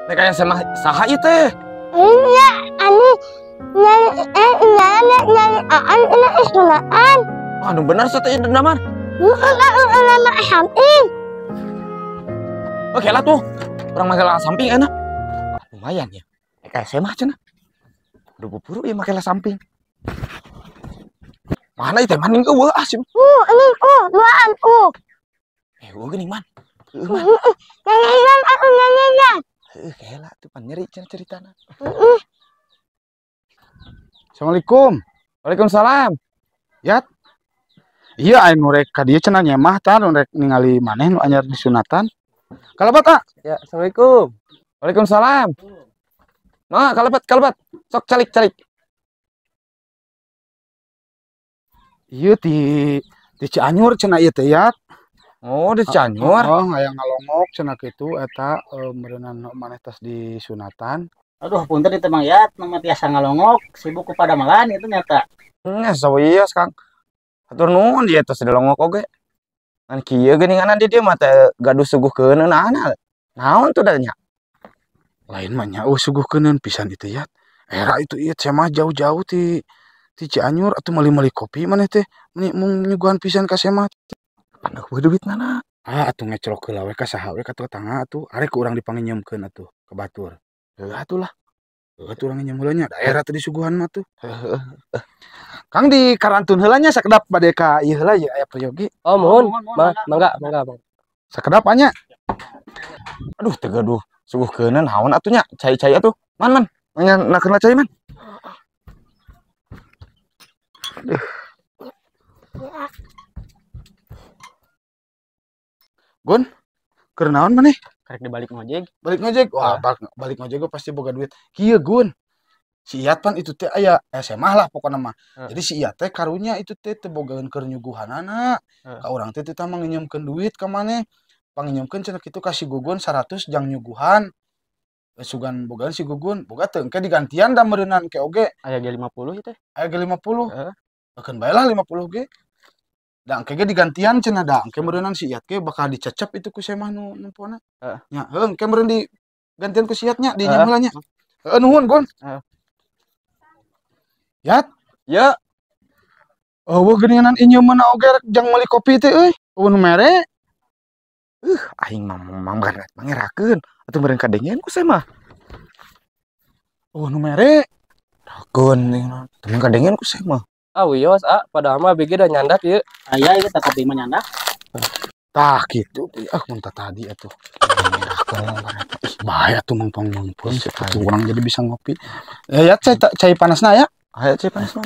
Nek aya semah saha ieu teh? Iya, anu nyari nyari aan ini isunaan. Anu bener sih teh dendaman. Lama samping. Oke lah tuh. Urang make lah samping enak. Lumayan ya. Nek aya semah cenah. Udah buburu ieu make lah samping. Mana ieu teh maning eueuh ah sim. Ini duaan Eueuh geuning man. Heueuh man. Nyanyian aku nyanyian. Heueuh kela tuh pan nyeri cenah ceritana. Assalamualaikum. Waalaikumsalam. Yat. Iya aing nu rek ka dieu cenah nyemah tah nu rek ningali maneh nu anyar disunatan. Kalabat ah. Ya, assalamualaikum. Waalaikumsalam. Nah, kalabat kalabat. Sok calik calik. Iya di Cianjur cenah ieu teh Yat. Oh, di Cianjur. Oh, hayang ngalongok cenah kitu eta meureunana maneh tos disunatan. Aduh, punten itu Mang Yat, mah tiasa ngalongok, sibuk ku padamalan itu nyata. Nya sawios Kang. Hatur nuhun dieu tos dilongok oge. Ngan kieu geuninganan di dieu mah teh gaduh suguhkeun naon. Naon tuh da nya? Lain mah nya eueuh suguhkeuneun pisan itu Yat. Era itu ieu teh mah jauh-jauh ti Cianjur atuh meuli-meuli kopi maneh teh meni mung nyuguhan pisan ka semah. Pan eueuh duitna. Ah atuh ngecrok heula we ka saha we ka tetangga atuh arek ku urang dipanginyeumkeun atuh ka batur. Heuh atuh lah. Heuh atuh urang nginyeum heula nya daerah teh disuguhan mah tuh. Heuh. Kang di karantun heula nya sakedap bade ka ieu heula ye aya peryogi. Oh mohon, mangga mangga Bang. Sakedap nya. Aduh teu gaduh suguhkeun naon atuh nya cai-cai atuh. Man man, nakeun cai man. Aduh. Gun, keur naon maneh? Karek dibalik ngojek. Balik ngojek? Wah, balik ngojek gua pasti boga duit. Kieu Gun. Si Iyat pan itu teh aya SMA lah pokona mah. Jadi si Iyat teh karunya itu teh teu bogaeun keur nyuguhanana. Ka urang teh teu manginyeumkeun duit ka maneh. Panginyeumkeun cenah kitu ka si Gugun 100 jang nyuguhan. Sugan bogaan si Gugun, boga teu engke digantian da meureunan ke oge. Aya ge 50 ieu teh. Aya ge 50. Heeh. Keun bae lah 50 ge. Da engke ge digantian cenah da engke meureunan si Iyat ge bakal dicecep itu ku semah nu nempona. Heeh. Nya, heuh engke meureun digantian ku si Iyat nya di heula nya. Heeh nuhun Gun. Heeh. Yat. Ya. Eueuh geuningan inyeumna oge rek jang meuli kopi teh euy. Eueuh nu mere. Aing mah manggarat mangerakeun atuh meureun kadengean ku semah. Eueuh nu mere. Rakeun teu kadengean ku semah. Ah wios ah padahal mah bigi da nyandak ieu. Aya ieu teh kopi mah nyandak. Tah kitu ah mun tadi atuh. Ih bahaya atuh mangpang mangpang atuh urang jadi bisa ngopi. Ya ya cai panasna ya. Aya cai panasna.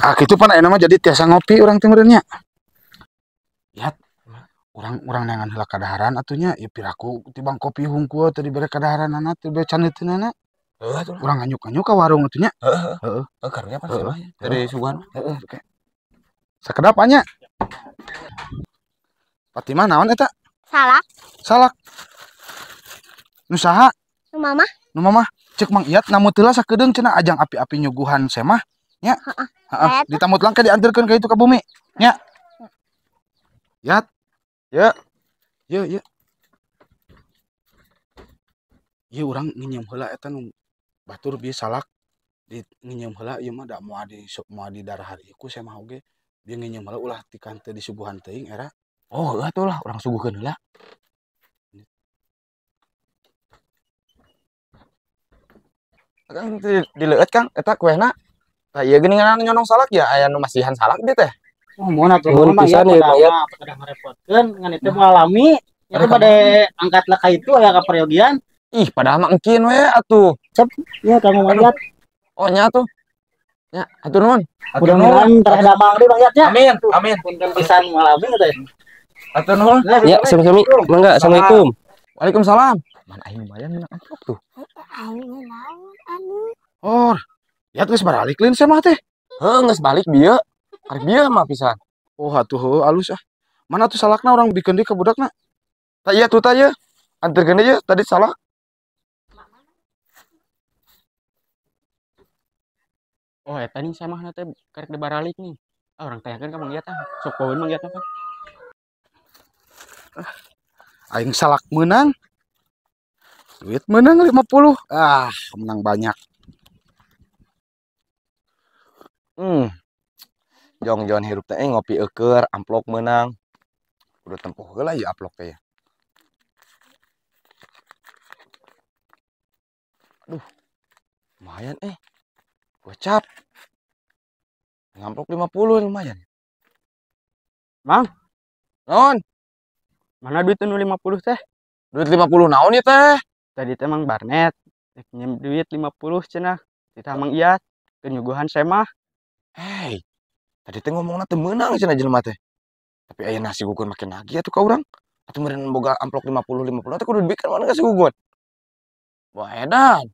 Ah kitu pan ayeuna mah jadi tiasa ngopi urang teh meureun nya. Yat. Urang-urang neangan heula kadaharan atuh nya ieu piraku tibang kopi hungkul teu dibere kadaharanana teu dibere caneuteunana. Heuh atuh. Urang nganyuk-nganyuk ka warung atuh nya. Heeh. Heeh. Heuh karunya pan sih mah dari suguhan. Heeh, oke. Sakedap nya. Fatimah naon eta? Salak. Salak. Nu saha? Nu mamah. Nu mamah. Ceuk Mang Iyat namut heula sakedeung cenah ajang api-api nyuguhan semah nya. Heeh. Heeh. Ditamut langka dianterkeun ka itu ka bumi. Nya. Yat. Ya. Ye ye. Ye urang nginyeum heula eta nu batur bieu salak di nginyeum heula ieu mah da moal di moal di darahar ieu ku semah oge. Bieu nginyeum heula ulah tikan teu disuguhan teuing era. Oh, heuh atuh lah urang suguhkeun heula. Kang dileueut Kang eta kuehna. Tah ieu geuningan nyonong salak ya aya nu masihan salak dieu teh. Oh, mohon atuh Nuhun mah pisan ya ieu Mang Yat. Pada ngarepotkeun ngan itu mengalami itu pada angkat lah ka itu aya ka peryogian. Ih, padahal mah engkin we atuh. Cep, ya kamu Mang Yat. Oh, nya atuh. Nya, atur nuhun. Mudah-mudahan terhadap Mang Bang Yat nya. Amin, amin. Punten pisan ngalami teh. Atur nuhun. Ya, sami-sami. Mangga, assalamualaikum. Waalaikumsalam. Man aing lumayan menang amplop tuh. Aing naon anu. Oh, ya geus baralik lain semah teh. Heuh, geus balik bieu. Karek bieu mah pisan. Oh, atuh heuh alus ah. Mana tuh salakna urang bikeun deui ka budakna? Tah iya tuh tah ieu. Anterkeun deui tadi salak. Oh, eta nih semahna teh karek dibaralik nih. Ah, urang tanyakeun ka Mang Iyat ah. Sok poeun Mang Iyat mah. Aing salak meunang. Duit menang 50. Ah, menang banyak. Jongjon hirup teh ngopi eueur, amplop menang. Kudu tempuh heula ya amplop teh ya. Aduh. Lumayan Gocap. Ngamplop 50 lumayan. Mang. Naon? Mana duit nu 50 teh? Duit 50 naon ieu teh? Tadi teh Mang Barnet rek nginjem duit 50 cenah. Titah Mang Iyat keur nyuguhan semah. Hei, tadi teh ngomongna teu meunang cenah jelema teh. Tapi aya nasi gugun makin nagih atuh ka urang. Atuh meureun boga amplop 50 50 teh kudu dibikeun mana ka si Gugun. Wah edan.